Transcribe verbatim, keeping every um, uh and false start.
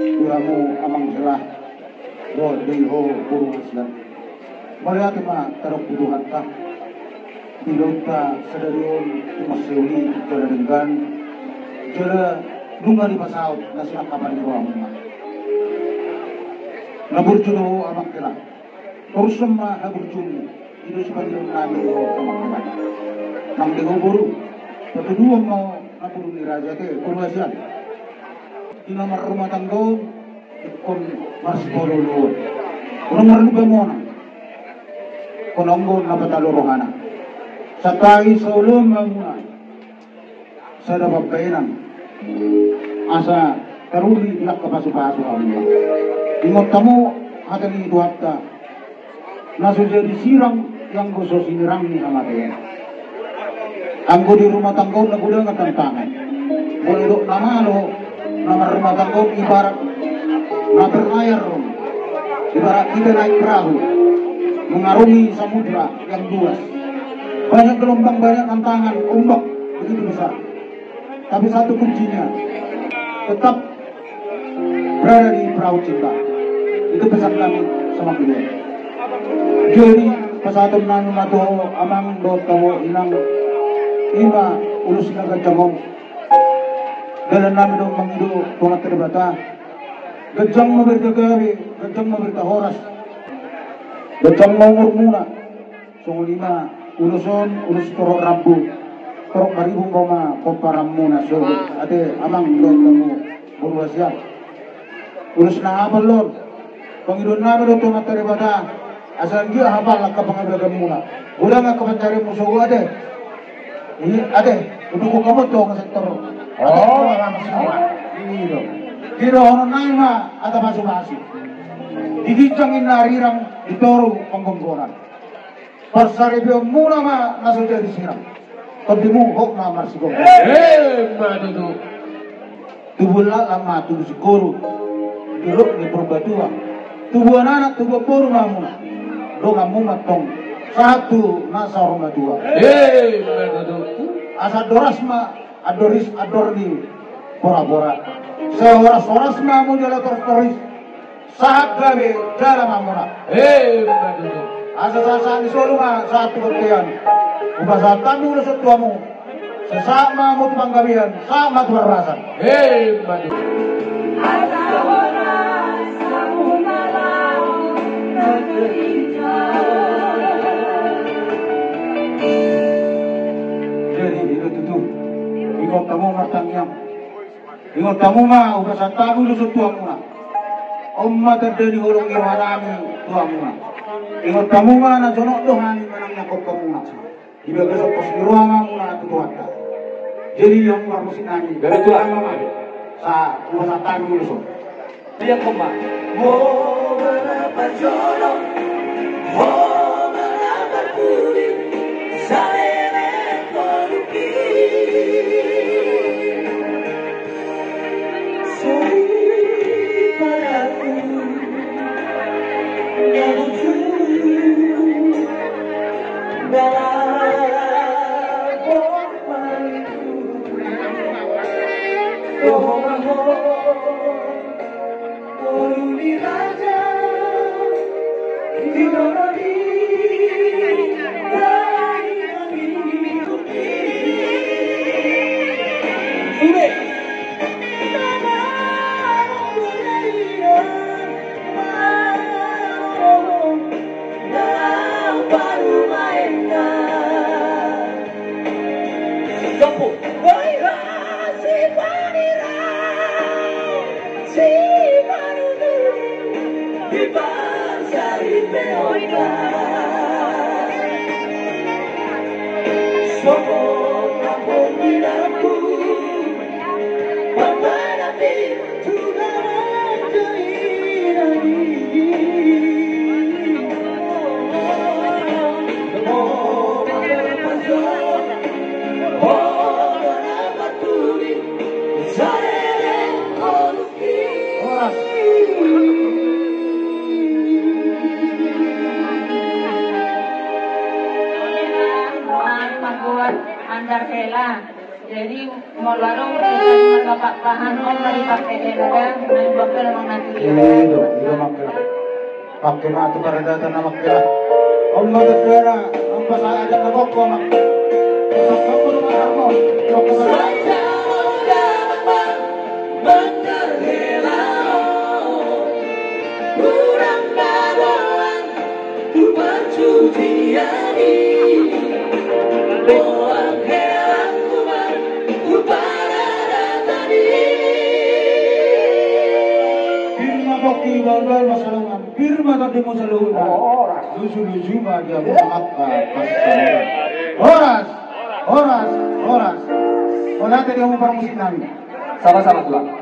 Di hamu amang hela, dohot di ho boru hasian. Mauliate ma tadok tu Tuhanta. Di ulaonta sadari on tu mansai uli jala denggan, jala nunga dipasaut na sinangkapan ni rohamuna. Na burju do ho amang hela. Torus ma haburjuonmu. I do sipangidoan nami tu ho amang hela. Nang di ho boru, patuduhon ma ho na boru ni raja ate, boru hasian. Di na marrumah tangga on, ingkon marsipaolooloan. Unang marlupa monang. Ingkon anggo na patalo rohana. Santabi saoloan ma muna. Sada pambahenan. Asa taruli di angka pasupasu hamu. Ingot hamu hata ni Tuhanta. Na so jadi sirang, anggo so sinirang ni hamatean. Anggo di rumah tangga on na godang tantangan. Molo didok na malo, na marrumah tangga on ibarat na berlayar on. Ibarat kita naik perahu mengarungi samudra yang luas. Banyak gelombang, banyak tantangan, ombak begitu besar. Tapi satu kuncinya, tetap berada di perahu cinta. Itu pesan kami sama beliau. Jadi, pasahaton nami ma tu ho amang dohot tu ho inang, i ma ulos na ganjang on. Dalan nami do mangido tu Amanta Debata. Ganjang ma barita gabe, ganjang ma barita horas. Ganjang ma umurmuna. Songon i ma ulos on, ulos torop rambu. Torop maribung ma pomparanmuna sogot. Ate amang dohot hamu boru hasian. Ulos na hapal on. Pangidoan nami do tu Amanta Debata. Asa anggiat hapal angka pangadaanmuna. Godang angka pancarianmu sogot ate. I ate. Untuk hamu tu angka sektor. Oh, langsung. I do. I do dohonon nami ma hata pasupasu. Di ginjang ninna arirang, di toru panggonggonan. Parsaripeonmuna ma na so jadi sirang. Tondimu hot ma marsigomgom. Emma tutu. Tubuan laklak ma tubu singkoru. Di dolok ni Purbatua. Tubuan anak tubuan boru ma hamuna. Donganmu ma antong sahat tu na saur matua. Emma tutu. Asa andor horas ma andor ris andor ni porapora. Sai horas-horas ma hamu jala tortoris. Sahat gabe jala mamora. Emma tutu. Asa sahat-sahat ni solu ma sahat tu bontean. Hupasahat hami ulos on tu hamu. Sai sahat ma hamu tu panggabean, sahat ma tu parhorasan. Emma tutu. Jadi, i do tutu. Ingot hamu martangiang. Ingot hamu ma, hupasahat hami ulos on tu hamuna. On ma tanda ni holong ni rohanami tu hamuna. Ingot hamu ma, na jonok do hami manangiangkon hamuna. Di bagasan pos ni roha ma hamuna tu Tuhanta. Jadi, hamu parmusik nami. Gabe tu hamuna. Sa, hupasahat hami ulos on. Dia koma. Andar hela. Jadi molo adong urusan marga Pakpahan, on ma dipake hela da, na bangkel ma na tu dia. Iya, iya, iya, bangkel. Pake ma tu paradaton na bangkel. On ma tu dia, on ma saja na bangkel ma. Bangkel ma. Pir ma pongki, bahulbahul ma salongan. Pir ma tondimuna saluhutna. Horas. Lujuluju ma di hamu angka parsaulian. Horas. Horas. Horas. Mauliate di hamu parmusik nami. Sama-sama, Tulang.